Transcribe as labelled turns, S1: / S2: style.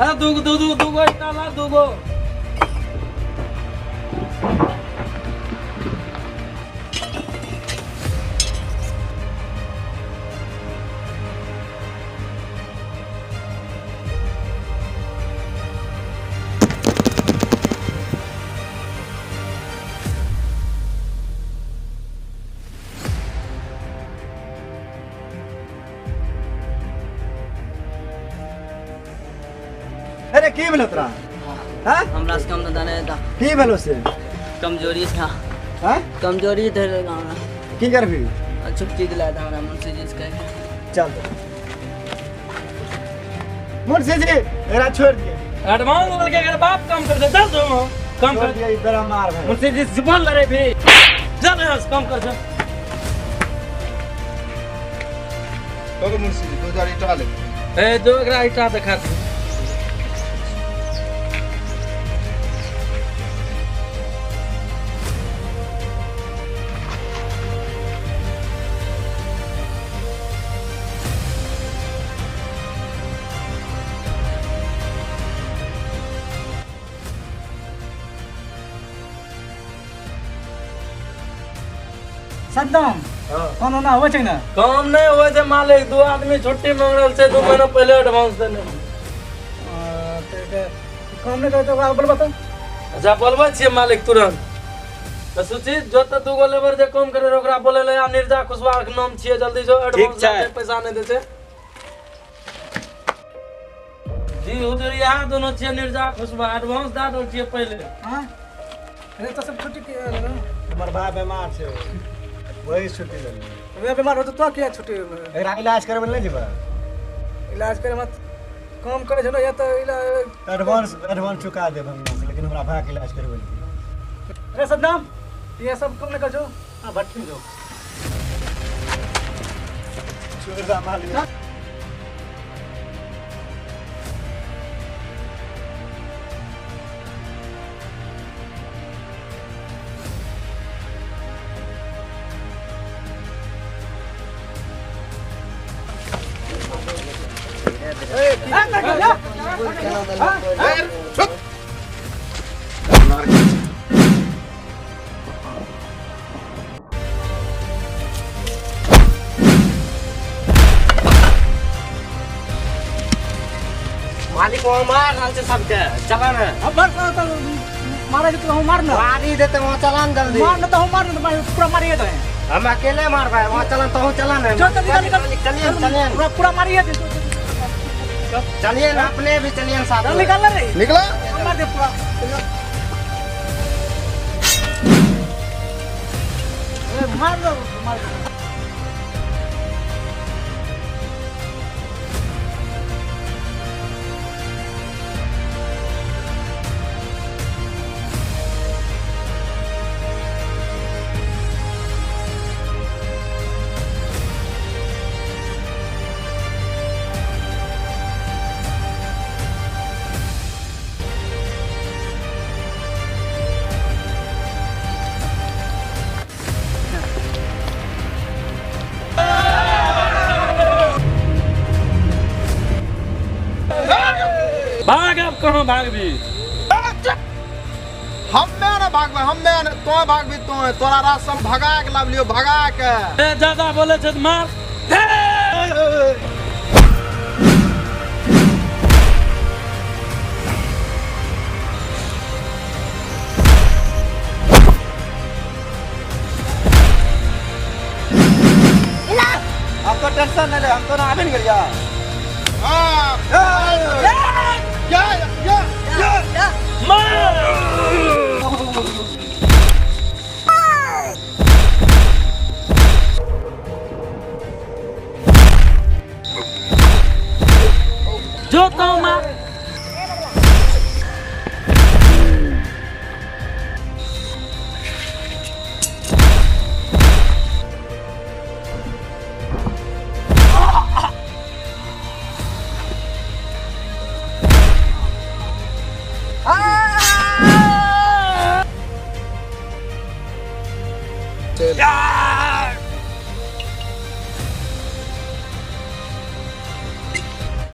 S1: अरे दू दू दू दूगो ईटा ला दूगो।
S2: अरे की भेलो तोरा? हाँ?
S3: हमरा से कम धंधा नहीं था।
S2: की भेलो से?
S3: कमजोरी था।
S2: हाँ?
S3: कमजोरी थे हमरा।
S2: की करबी?
S3: छुट्टी दिला था हमरा मुंशी जी से कह के।
S2: चल मुंशी जी एकरा छोड़ दिए।
S1: एडवांस बोल के अगर बाप काम कर दे चल दो काम
S2: छोड़
S1: कर
S2: दिए इधर मार भाई।
S1: मुंशी जी जुबान लड़े भी चल यहाँ से काम कर दे।
S4: तो मुंशी जी 2000 ईटा ले।
S1: ए जो एकरा ईटा देखा दे।
S5: सद्दाम काम ना होइ छै ने?
S1: काम नहीं हुए छै मालिक, दू आदमी छुट्टी मांग रहल छै, 2 महीना पहले एडवांस देने।
S5: काम नहि करे तऽ ओकरा बोलबऽ तऽ।
S1: अच्छा बोलबै छियै मालिक तुरंत। तऽ सुची जो तऽ दूगो लेबर जे काम करे ओकरा बोले ले आ निर्जा कुशवाहा के नाम छियै, जल्दी जो एडवांस
S6: छै।
S1: दे, पैसा नहि दै छै। जी हुजूर यहाँ दोनों छियै निर्जा कुशवाहा, एडवांस दए देल छियै पहिले।
S5: हाँ अरे तो सब छुट्टी के लेलौ?
S2: हमर भाई बीमार छै वही छुट्टी लेलियै।
S5: वे बीमार हो तो किया छुट्टी?
S2: एकरा इलाज करबै लए नहि जेबै?
S5: इलाज करे मत काम करे छै ने या तऽ इलाज
S2: एडवांस एडवांस चुका देब हम, लेकिन हमरा भाई के इलाज करबै लए।
S5: अरे सद्दाम ये सब काम नहीं कर जो। हाँ भट्टी में जो
S2: छोड़ दे मालिक।
S6: मालिक वहाँ मार रहल छै सबके, चला ने।
S5: अब मार तो मारा तो हम मार ना
S6: मारी देते वहाँ, चला ने जल्दी।
S5: मार ना तो हम मार ना तो पूरा मारिए दे।
S6: हम अकेले मारबै वहाँ, चलन तोहू चला ने।
S5: चल चल निकल निकल
S6: चलिए चलिए
S5: पूरा पूरा मारिए दे।
S6: चलिए ना अपने भी चलिए साथ
S5: चल
S6: में।
S5: निकल रे
S4: निकला
S5: मार दे पूरा। ए मार दो मार दो।
S1: भाग अब कहाँ भागबी?
S4: हम्मे ने भागबै, हम्मे ने, तो भागबी तो तोरा रात सब भगा के लावलियो भगा के।
S1: ए ज्यादा बोले छै तऽ मार।
S2: अब तो टेंशन नहीं ले, हम तो ना आबे नहीं गेलिया।
S4: हाँ या या या
S1: मार। जो तो मार।